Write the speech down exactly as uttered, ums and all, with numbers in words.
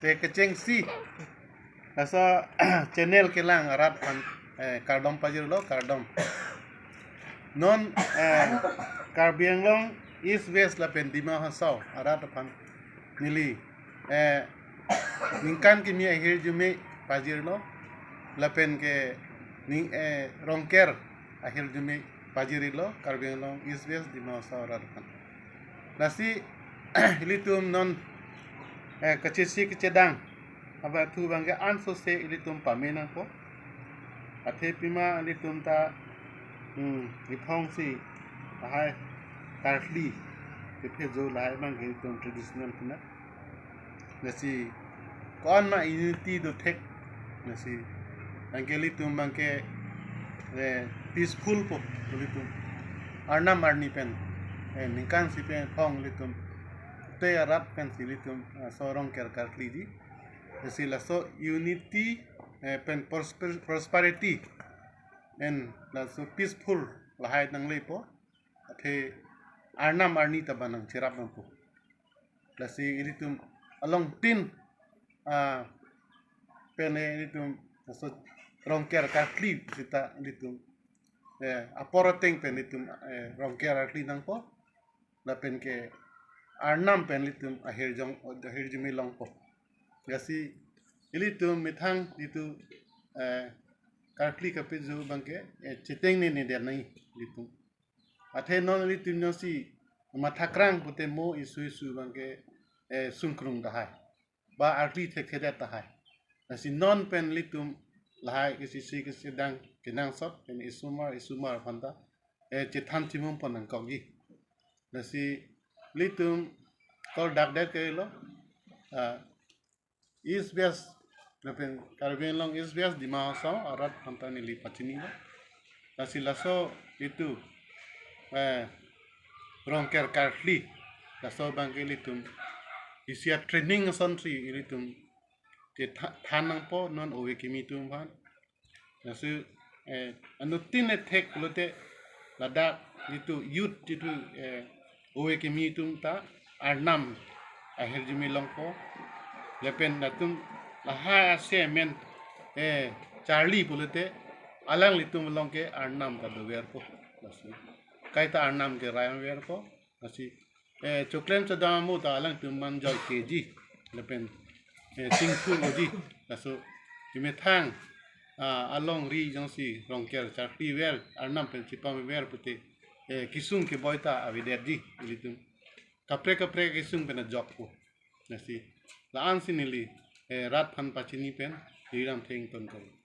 Te kechengsi laso channel kelang arat aphan, eh, kardom pajirlo, kardom. Non, eh, Karbi Anglong East West lapen Dima Hasao arat aphan neli, eh, ningkan kimi ahirjume pajirlo, lapen ke ning, eh, Rongker ahirjume pajirlo Karbi Anglong East West Dima Hasao arat aphan. Lasi ilitum non, eh, kachisi kachedang abathu abangke ansose ilitum pame nangpo. Athe pima ilitum ta, hmm, iphongsi lahai karkli kephejo lahai abangke ilitum traditional pina. Lasi ko-an ma unity dothek. Lasi abangke ilitum abangke, eh, peaceful po ilitum. Arnam arni pen, eh, ningkan isi pen phong ilitum te arat pensi ilitum, eh, laso Rongker karkliji. Lasi laso unity, eh, pen prosper-, prosperity pen laso peaceful lahai nanglepo. Athe arnam arni ta ba nangcherap nangpo. Lasi ilitum along tin, ah, pen, eh, ilitum laso Rongker karkli sita ilitum, eh, apor ateng pen ilitum, eh, Rongker karkli nangpo. Lapen ke arnam pen ilitum ahirjong, ahirjume longpo. Lasi ilitum methang ilitum, eh, karkli kaphejo abangke, eh, chetengnedet nangji ilitum. Athe non ilitum nonsi mathakrang pute mo isu isu abangke, eh, sungkrung tahai ba arti thekthedet tahai. Lasi non pen ilitum lahai kachisi kachedang kenangsot pen isomar isomar aphan ta, eh, chethan chimum pon nangkokji. Lasi ilitum kordakdet kelo, ah, East West, lapen Karbi Anglong East West Dima Hasao arat aphan ta neli pachinilo. Lasi laso itum, eh, Rongker karkli, laso abangke ilitum isi a-training asonsi ilitum chetha-, than nangpo non ove kimi atum aphan. Lasi, eh, anuttin ethek pulote ladak itum youth itum, eh, ove kimi atum ta arnam ahirjume longpo. Lapen latum lahai ase amen, eh, charli pulote alanglitum along ke arnam ta doverpo. Lasi kaita arnam ke rayonverpo. Lasi, eh, choklem chodam amo ta alangtum manjoi keji lapen, eh, singphu oji. Laso imethang, ah, alongri jongsi Rongker charkliver, arnam pen chipamever pute, eh, kesung keboi ta avedetji ilitum. Kaprek kaprek kesung pen ajokpo. Lasi la-ansi neli, eh, rat aphan pachini pen neli ram theng tonkok.